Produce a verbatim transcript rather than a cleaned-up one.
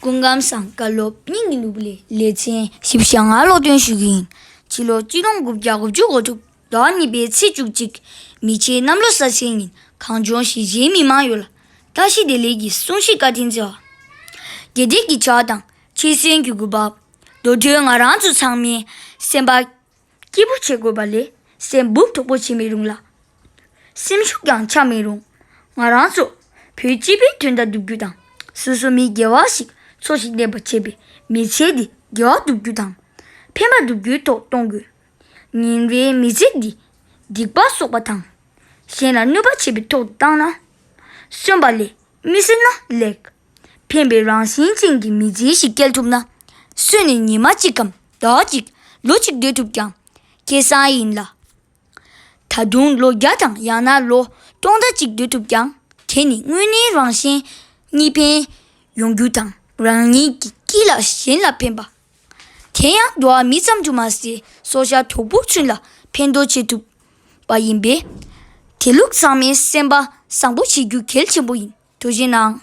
སྐུ་ཁམས་བཟང་། བཀའ་སློབ་སྙིང་གི་ནོར་བུ་ལས། ལེ་ཚན་བཞི་བཅུ་ཞེ་ལྔ་ཀློག་འདོན་ཞུ་གི་ཡིན། ཕྱི་ལོ་གཅིག་སྟོང་དགུ་བརྒྱ་དགུ་བཅུ་གོ་དྲུག་ཟླ་བ་གཉིས་པའི་ཚེས་བཅུ་གཅིག་མི་ཕྱེད་གནམ་ལོ་གསར་ཚེས་ཉིན་གངས་ལྗོངས་གཞིས་བྱེས་མི་མང་ཡོངས་ལ་བཀྲ་ཤིས་བདེ་ལེགས་ཀྱི་གསུང་བཤད་བཀའ་དྲིན་ཆེ་བ། དགེ་ལྡན་གྱི་བྱ་བ་དང་ཆོས་སེམས་ཀྱི་གུས་པ། མདོ་དོན་ང་རང་ཚོ་ཚང་མའི་སེམས་པ་སྐྱིད་པོ་བྱེད་དགོས་པ་ལས་སེམས་སྦུབ་དོག་པོ་བྱེད་མི་རུང་ལ། སེམས་ཤུགས་ཀྱང་ཆག་མི་རུང་། ང་རང་ཚོ་བོད་སྤྱི་པའི་དོན་དག་སྒྲུབ་རྒྱུ་དང་། སོ་སོ་མི་དགེ་བ་ཞིག་འཚོ་ཞིང་གནས་པར་བྱེད་པའི་མི་ཚེ་འདི་དགེ་བ་སྒྲུབ་རྒྱུ་དང་། ཕན་པ་སྒྲུབ་རྒྱུའི་ཐོག་གཏོང་དགོས། ཉིན་རེའི་མི་ཚེ་འདི་སྡིག་པ་གསོག་པ་དང་། གཞན་ལ་གནོད་པ་བྱེད་པའི་ཐོག་ཏུ་བཏང་ན། གསོན་པ་ལས་མི་གསོན་ན་ལེགས། ཕན་པའི་རང་བཞིན་ཅན་གྱི་མི་ཚེ་ཞིག་སྐྱེལ་ཐུབ་ན། གསོན་ནས་ཉི་མ་གཅིག་གམ་ཟླ་བ་གཅིག་ལོ་གཅིག་སྡོད་ཐུབ་ཀྱང་ཁེ་བཟང་ཡིན་ལ། ད་དུང་ལོ་བརྒྱ་དང་ཡང་ན་ལོ་སྟོང་ཕྲག་གཅིག་སྡོད་ཐུབ་ཀྱང་དེ་ནི་དངོས་གནས་རང་གཞན་གཉིས་ཕན་ཡོང་རྒྱུ་དང་རང་ཉིད་ཀྱི་སྐྱིད་ལ་གཞན་ལ་ཕན་པ། དེ་ཡང་འགྲོ་བ་མི་ཙམ་དུ་མ་ཟད་སྲོག་ཆགས་གྲོག་སྦུར་ཚུན་ལ་ཕན་ཐོགས་བྱེད་ཐུབ་པ་ཡིན་པས། དེ་ལུགས་ཚང་མས་སེམས་པ་བཟང་པོ་བྱེད་རྒྱུ་གལ་ཆེན་པོ་ཡིན། ཐུགས་རྗེ་གནང་།